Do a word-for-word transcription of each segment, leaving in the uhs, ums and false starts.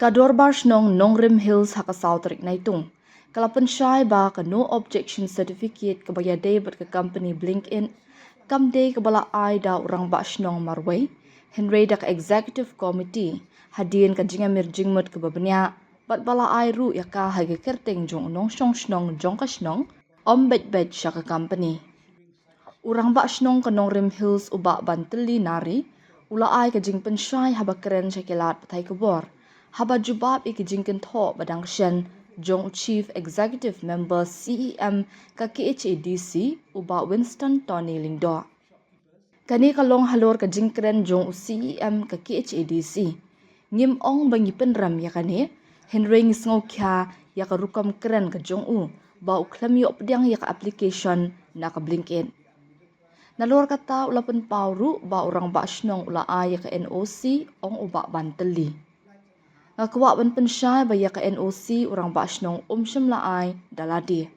Ka Dorbar Shnong Nongrim Hills ha ka saw tarik Naitung ka la pynshai ba ka no objection certificate kaba ïadei bad ka company Blinkit kam dei kaba la ai da u Rangbah Shnong marwei, hynrei da ka Executive Committee hadien ka jingïamir jingmut kaba bniah, bad ba la ai ruh ïa ka ha ka kyrteng jong u nongshong shnong jong ka shnong, ym beit beit sha ka company. U Rangbah Shnong ka Nongrim Hills u Bah Bantylli Nari u la ai ka jingpynshai haba kren sha ki lad pathai khubor haba jubab ïa ki jingkynthoh ba dang shen jong u Chief Executive Member C E M ka K H A D C, u Bah Winston Tony Lyngdoh. Kane ka long halor ka jingkren jong u C E M ka K H A D C. Ngim ong ba ngi pynrem ïa kane, hynrei ngi sngewkhia ïa ka rukom kren ka jong u ba u khlem ïoh pdiang ïa ka application na ka Blinkit. Nalor kata u la pynpaw ruh ba u Rangbah Shnong u la ai ïa ka N O C, ong u Bah Bantylli. Nga kwah ban pynshai ba ïa ka N O C u Rangbah Shnong um shym la ai da lade.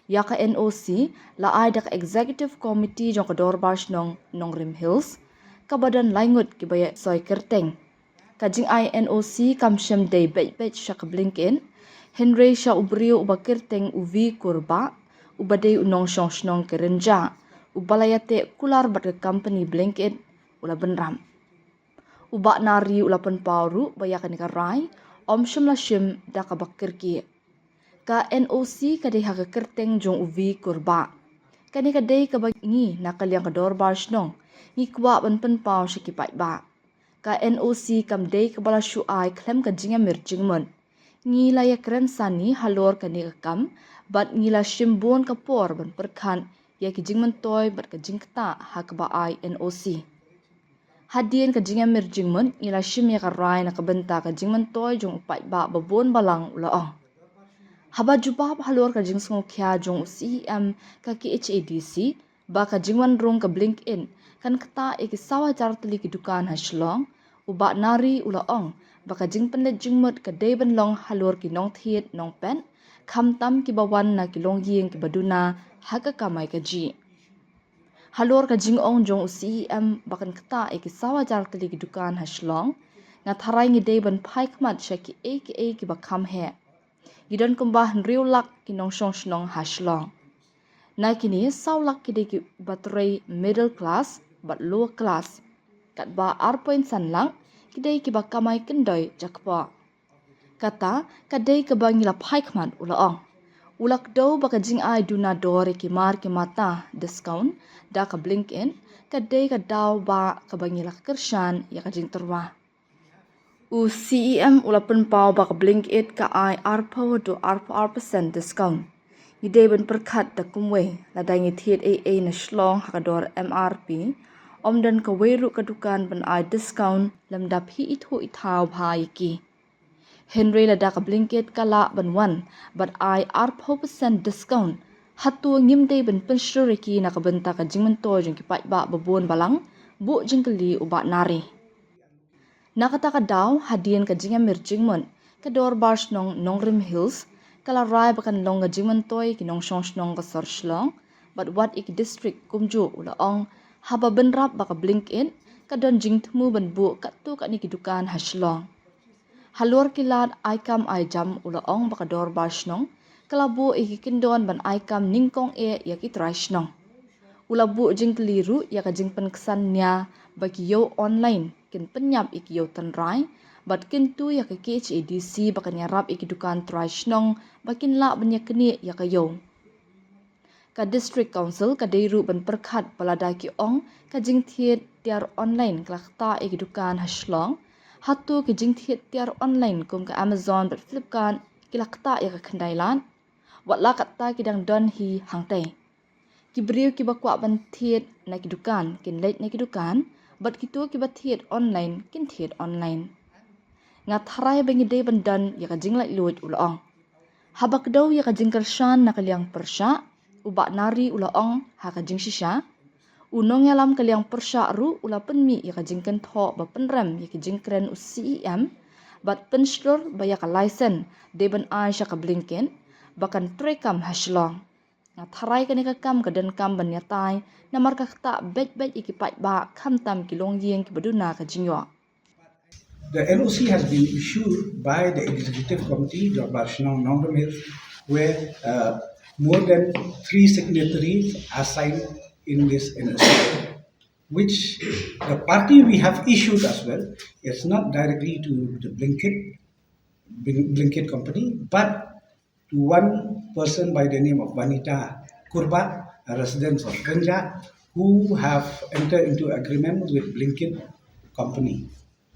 Ïa ka N O C la ai da ka Executive Committee jong ka Dorbar Shnong Nongrim Hills kaba don laingut kiba ïa soi kyrteng. Ka jingai N O C kam shym dei beit beit sha ka Blinkit, hynrei sha u briew uba kyrteng u V Kurbah, uba dei u nongshong shnong Kirinjah, uba la ïateh kular bad ka company Blinkit, u la bynrap. U Bah Nari u la pynpaw ruh ba ïa kane ka rai ym shym la shim da kaba kyrkieh. Ka N O C ka dei ha ka kyrteng jong u V Kurbah. Kane ka dei kaba ngi na ka liang ka Dorbar Shnong ngi kwah ban pynpaw sha ki paidbah. Ka N O C kam dei kaba la shu ai khlem ka jingïamir jingmut. Ngi la ïakren sani halor kane ka kam bad ngi la shim bun ka por ban pyrkhat ïa ki jingmyntoi bad ka jingktah ha kaba ai N O C. Hadien ka jingïamir jingmut ngi la shim ïa ka rai na ka bynta ka jingmyntoi jong u paidbah ba bun balang, u la ong. Haba jubab halor ka jingsngewkhia jong u C E M ka K H A D C ba ka jingwan rung ka Blinkit kan ktah ïa ki saw hajar tylli ki dukan ha Shillong, u Bah Nari u la ong ba ka jingpynleit jingmut ka dei ban long halor ki nongthied nongpet, khamtam kiba wan na ki longïing kiba duna ha ka kamai kajih. Halor ka jingong jong u C E M ba kan ktah ïa ki saw hajar tylli ki dukan ha Shillong, nga tharai ngi dei ban phai khmat sha kiei kiei kiba kham heh. Ngi don kumba hynriew lak ki nongshong shnong ha Shillong. Na kine saw lak ki dei kiba trei middle class bad lower class, katba ar point san lak ki dei kiba kamai kyndoi jakpoh. Kata ka dei kaba ngi la phai khmat, u la ong. U la kdew ba ka jingai duna dor ïa ki mar ki mata, discount, da ka Blinkit ka dei ka daw ba kaba ngi la kyrshan ïa ka jingtyrwa. U C E M u la pynpaw ba ka Blinkit ka ai arphew haduh arphew ar percent discount. Ngi dei ban pyrkhat da kumwei, lada ngi thied ei ei na Shillong ha ka dor M R P, ym don kawei ruh ka dukan ban ai discount lymda phi ithuh ithaw bha ïa ki. Hynrei lada ka Blinkit ka lah ban wan bad ai arphew percent discount, hato ngim dei ban pynshlur ïa ki na ka bynta ka jingmyntoi jong ki paidbah ba bun balang? Buh jingkylli u Bah Nari. Na kata ka daw, hadien ka jingïamir jingmut, ka Dorbar Shnong Nongrim Hills ka la rai ba kan long ka jingmyntoi ki nongshong shnong ka sor Shillong bad wat ïa ki district kumjuh, u la ong, haba bynrap ba ka Blinkit ka don jingthmu ban buh katto katne ki dukan ha Shillong. Halor ki lad ai kam ai jam, u la ong ba ka Dorbar Shnong ka la buh ïa ki kyndon ban ai kam nyngkong eh ïa ki trai shnong. U la buh jingkylli ruh ïa ka jingpynksan nia ba ki ïew online kin pynïap ïa ki ïew tynrai, bad kyntu ïa ka K H A D C ba kan ïarap ïa ki dukan trai shnong ba kin lah ban ïaknieh ïa ka ïew. Ka District Council ka dei ruh ban pyrkhat ba lada ki ong ka jingthied tiar online ka la ktah ïa ki dukan ha Shillong, hato ki jingthied tiar online kum ka Amazon bad Flipkart ki la ktah ïa ka khyndai lad? Wat la katta ki dang don hi hangtei. Ki briew kiba kwah ban thied na ki dukan kin leit na ki dukan, bad kito kiba thied online kin thied online. Nga tharai ba ngi dei ban don ïa ka jinglaitluid, u la ong. Haba kdew ïa ka jingkyrshan na ka liang pyrshah, u Bah Nari u la ong ha ka jingshisha, u nongïalam ka liang pyrshah ruh u la pynmih ïa ka jingkynthoh ba pynrem ïa ka jingkren u C E M bad pynshlur ba ïa ka license dei ban ai sha ka Blinkit ba kan treikam ha Shillong. Nga tharai kane ka kam ka donkam ban ïatai namar ka ktah beit beit ïa ki paidbah khamtam ki longïing kiba duna ka jingïoh. The N O C has been issued by the Executive Committee, Dorbar Shnong Nongrum Hills, where uh, more than three signatories are signed in this N O C, which the party we have issued as well is not directly to the Blinkit, Blin- Blinkit company, but to one person by the name of Vanita Kurba, a resident of Kanja, who have entered into agreement with Blinkit company.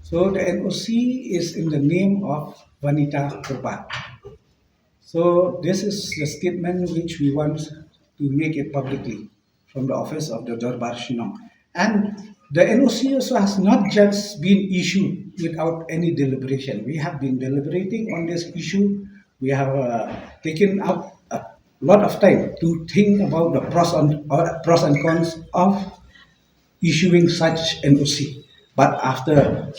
So the N O C is in the name of Vanita Kurba. So this is the statement which we want to make it publicly from the office of the Dorbar Shnong. And the N O C also has not just been issued without any deliberation. We have been deliberating on this issue. We have uh, taken up a lot of time to think about the pros and, uh, pros and cons of issuing such N O C. But after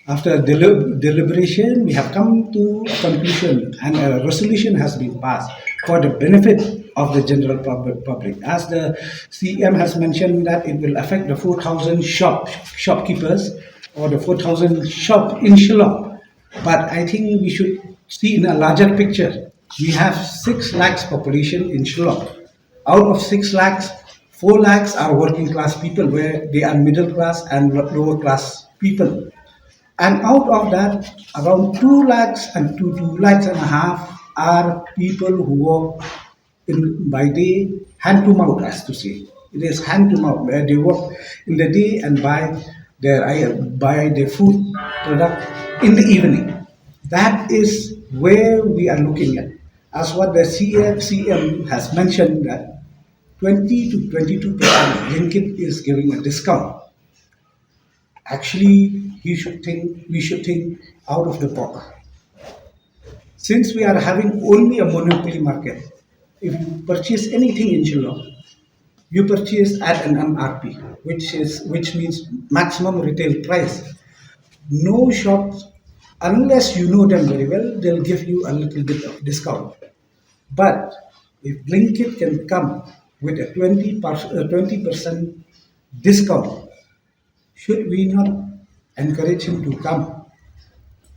after deli- deliberation, we have come to a conclusion and a resolution has been passed for the benefit of the general pub- public. As the C M has mentioned that it will affect the four thousand shop shopkeepers or the four thousand shop in Shillong. But I think we should see in a larger picture. We have six lakhs population in Shillong. Out of six lakhs, four lakhs are working class people, where they are middle class and lo- lower class people. And out of that, around two lakhs and to two lakhs and a half are people who work in by day, hand to mouth, as to say. It is hand to mouth, where they work in the day and buy their buy their food product in the evening. That is where we are looking at. As what the C F C M has mentioned, that twenty to twenty-two percent Blinkit is giving a discount. Actually, he should think, we should think out of the box. Since we are having only a monopoly market, if you purchase anything in Shillong, you purchase at an M R P, which is which means maximum retail price. No shops, unless you know them very well, they'll give you a little bit of discount. But if Blinkit can come with a twenty percent, a twenty percent discount, should we not encourage him to come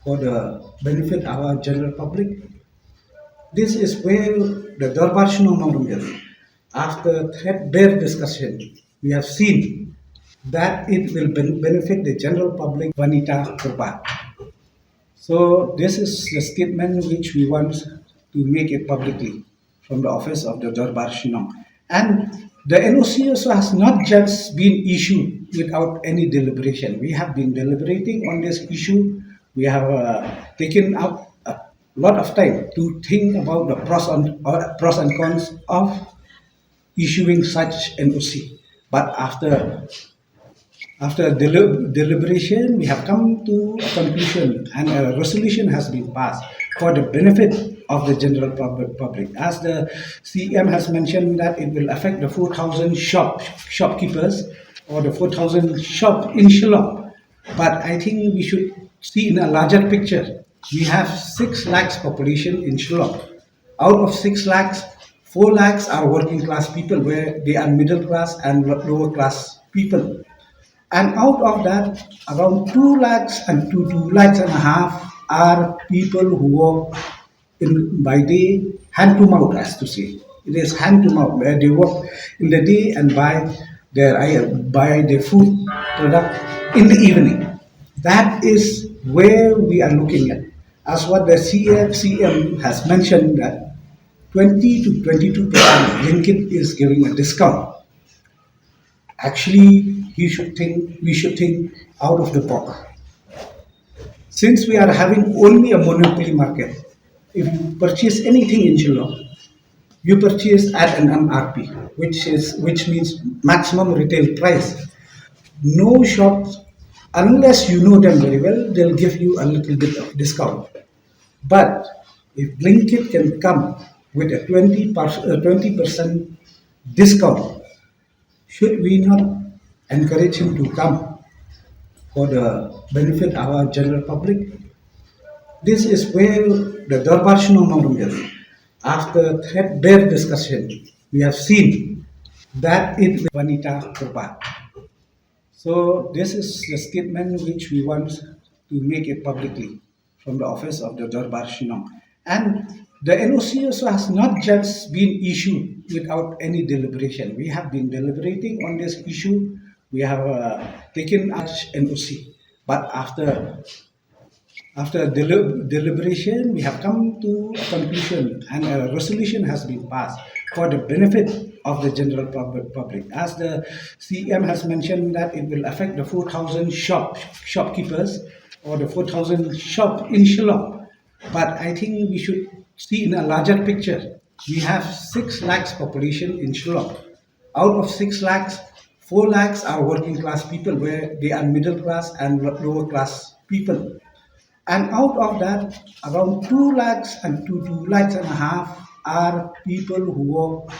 for the benefit of our general public? This is where the Dorbar Shnong Nongrum Hills, after threadbare discussion, we have seen that it will ben- benefit the general public, Vanita Kurba. So this is the statement which we want to make it publicly from the office of the Dorbar Shnong. And the N O C also has not just been issued without any deliberation. We have been deliberating on this issue. We have uh, taken up a lot of time to think about the pros and, uh, pros and cons of issuing such N O C. But after after deli- deliberation, we have come to a conclusion and a resolution has been passed for the benefit of the general pub- public. As the C M has mentioned that it will affect the four thousand shop shopkeepers or the four thousand shop in Shillong. But I think we should see in a larger picture. We have six lakhs population in Shillong. Out of six lakhs, four lakhs are working class people, where they are middle class and lo- lower class people. And out of that, around two lakhs and to two lakhs and a half are people who work in by day, hand to mouth, as to say. It is hand to mouth, where they work in the day and buy their buy their food product in the evening. That is where we are looking at. As what the C F C M has mentioned, that twenty to twenty-two percent Blinkit is giving a discount. Actually, he should think, we should think out of the box. Since we are having only a monopoly market, if you purchase anything in Shillong, you purchase at an M R P, which is which means maximum retail price. No shops, unless you know them very well, they'll give you a little bit of discount. But if Blinkit can come with a twenty percent, a twenty percent discount, should we not encourage him to come for the benefit of our general public? This is where the Dorbar Shnong Nongrum Hills, after threadbare discussion, we have seen that it Vanita Kurba. So this is the statement which we want to make it publicly from the office of the Dorbar Shnong. And the N O C also has not just been issued without any deliberation. We have been deliberating on this issue. We have uh, taken our N O C. But after after deli- deliberation, we have come to a conclusion and a resolution has been passed for the benefit of the general pub- public. As the C M has mentioned that it will affect the four thousand shop shopkeepers or the four thousand shop in Shillong. But I think we should see in a larger picture. We have six lakhs population in Shillong. Out of six lakhs, four lakhs are working class people, where they are middle class and lo- lower class people. And out of that, around two lakhs and to two lakhs and a half are people who work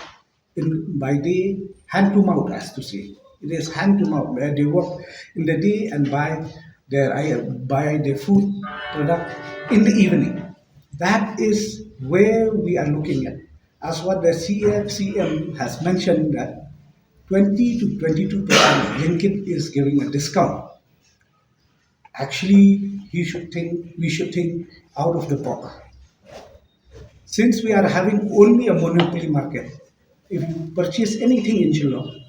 in by day, hand to mouth, as to say. It is hand to mouth, where they work in the day and buy their I- buy their food product in the evening. That is where we are looking at. As what the C F C M has mentioned, that twenty to twenty-two percent Blinkit is giving a discount. Actually, he should think we should think out of the box. Since we are having only a monopoly market, if you purchase anything in Shillong,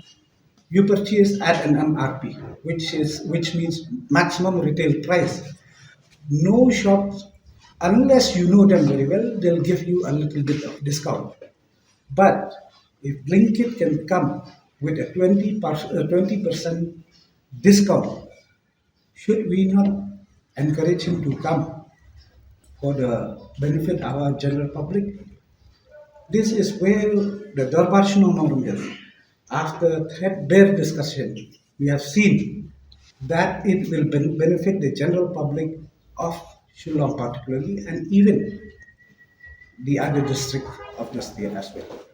you purchase at an M R P, which is which means maximum retail price. No shops, unless you know them very well, they'll give you a little bit of discount. But if Blinkit can come with a twenty percent discount, should we not encourage him to come for the benefit of our general public? This is where the Dorbar Shnong Nongrum is. After threadbare discussion, we have seen that it will ben- benefit the general public of Shillong particularly and even the other district of the state as well.